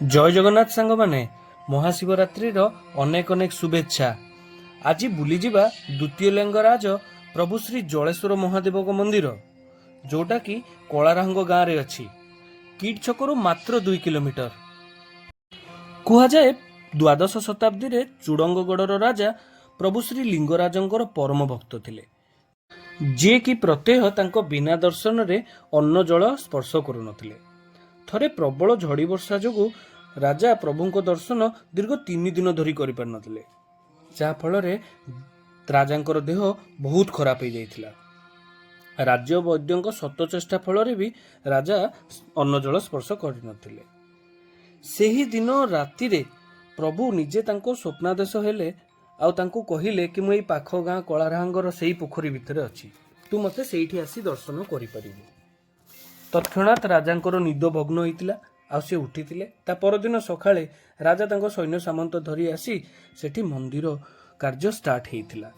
ଜୟ ଜଗନ୍ନାଥ ସାଙ୍ଗମାନେ, ମହାଶିବରାତ୍ରିର ଅନେକ ଅନେକ ଶୁଭେଚ୍ଛା। ଆଜି ବୁଲିଯିବା ଦ୍ୱିତୀୟ ଲିଙ୍ଗରାଜ ପ୍ରଭୁ ଶ୍ରୀ ଜଳେଶ୍ୱର ମହାଦେବଙ୍କ ମନ୍ଦିର, ଯୋଉଟାକି କଳାରାହଙ୍ଗ ଗାଁରେ ଅଛି, କିଟ୍ ଛକରୁ ମାତ୍ର 2 କିଲୋମିଟର। କୁହାଯାଏ, ଦ୍ୱାଦଶ ଶତାବ୍ଦୀରେ ଚୁଡ଼ଙ୍ଗଗଡ଼ର ରାଜା ପ୍ରଭୁ ଶ୍ରୀ ଲିଙ୍ଗରାଜଙ୍କର ପରମ ଭକ୍ତ ଥିଲେ, ଯିଏକି ପ୍ରତ୍ୟହ ତାଙ୍କ ବିନା ଦର୍ଶନରେ ଅନ୍ନ ଜଳ ସ୍ପର୍ଶ କରୁନଥିଲେ। ଥରେ ପ୍ରବଳ ଝଡ଼ି ବର୍ଷା ଯୋଗୁଁ ରାଜା ପ୍ରଭୁଙ୍କ ଦର୍ଶନ ଦୀର୍ଘ 3 ଦିନ ଧରି କରିପାରିନଥିଲେ, ଯାହାଫଳରେ ରାଜାଙ୍କର ଦେହ ବହୁତ ଖରାପ ହେଇଯାଇଥିଲା। ରାଜ୍ୟ ବୈଦ୍ୟଙ୍କ ଶତ ଚେଷ୍ଟା ଫଳରେ ବି ରାଜା ଅନ୍ନ ଜଳ ସ୍ପର୍ଶ କରିନଥିଲେ। ସେହି ଦିନ ରାତିରେ ପ୍ରଭୁ ନିଜେ ତାଙ୍କ ସ୍ୱପ୍ନାଦେଶ ହେଲେ ଆଉ ତାଙ୍କୁ କହିଲେ କି, ମୁଁ ଏଇ ପାଖ ଗାଁ କଳାରାହାଙ୍ଗର ସେଇ ପୋଖରୀ ଭିତରେ ଅଛି, ତୁ ମୋତେ ସେଇଠି ଆସି ଦର୍ଶନ କରିପାରିବୁ। ତତ୍କ୍ଷଣାତ୍ ରାଜାଙ୍କର ନିଦ ଭଗ୍ନ ହୋଇଥିଲା ଆଉ ସେ ଉଠିଥିଲେ। ତା ପରଦିନ ସକାଳେ ରାଜା ତାଙ୍କ ସୈନ୍ୟ ସାମନ୍ତ ଧରି ଆସି ସେଠି ମନ୍ଦିର କାର୍ଯ୍ୟ ଷ୍ଟାର୍ଟ ହେଇଥିଲା,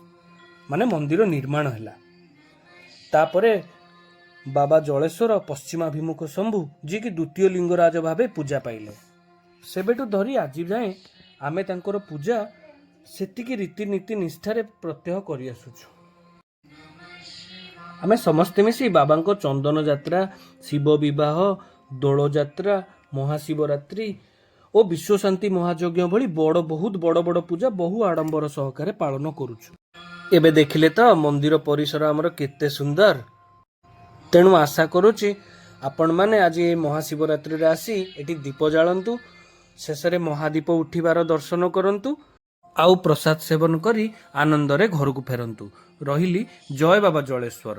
ମାନେ ମନ୍ଦିର ନିର୍ମାଣ ହେଲା। ତାପରେ ବାବା ଜଳେଶ୍ୱର ପଶ୍ଚିମାଭିମୁଖ ଶମ୍ଭୁ, ଯିଏକି ଦ୍ୱିତୀୟ ଲିଙ୍ଗରାଜ ଭାବେ ପୂଜା ପାଇଲେ। ସେବେଠୁ ଧରି ଆଜି ଯାଏଁ ଆମେ ତାଙ୍କର ପୂଜା ସେତିକି ରୀତିନୀତି ନିଷ୍ଠାରେ ପ୍ରତ୍ୟହ କରିଆସୁଛୁ। ଆମେ ସମସ୍ତେ ମିଶି ବାବାଙ୍କ ଚନ୍ଦନ ଯାତ୍ରା, ଶିବ ବିବାହ, ଦୋଳ ଯାତ୍ରା, ମହାଶିବରାତ୍ରି ଓ ବିଶ୍ୱଶାନ୍ତି ମହାଯଜ୍ଞ ଭଳି ବଡ଼ ବହୁତ ବଡ଼ ବଡ଼ ପୂଜା ବହୁ ଆଡ଼ମ୍ବର ସହକାରେ ପାଳନ କରୁଛୁ। ଏବେ ଦେଖିଲେ ତ ମନ୍ଦିର ପରିସର ଆମର କେତେ ସୁନ୍ଦର। ତେଣୁ ଆଶା କରୁଛି, ଆପଣମାନେ ଆଜି ଏ ମହାଶିବରାତ୍ରିରେ ଆସି ଏଠି ଦୀପ ଜାଳନ୍ତୁ, ଶେଷରେ ମହାଦୀପ ଉଠିବାର ଦର୍ଶନ କରନ୍ତୁ ଆଉ ପ୍ରସାଦ ସେବନ କରି ଆନନ୍ଦରେ ଘରକୁ ଫେରନ୍ତୁ। ରହିଲି, ଜୟ ବାବା ଜଳେଶ୍ୱର।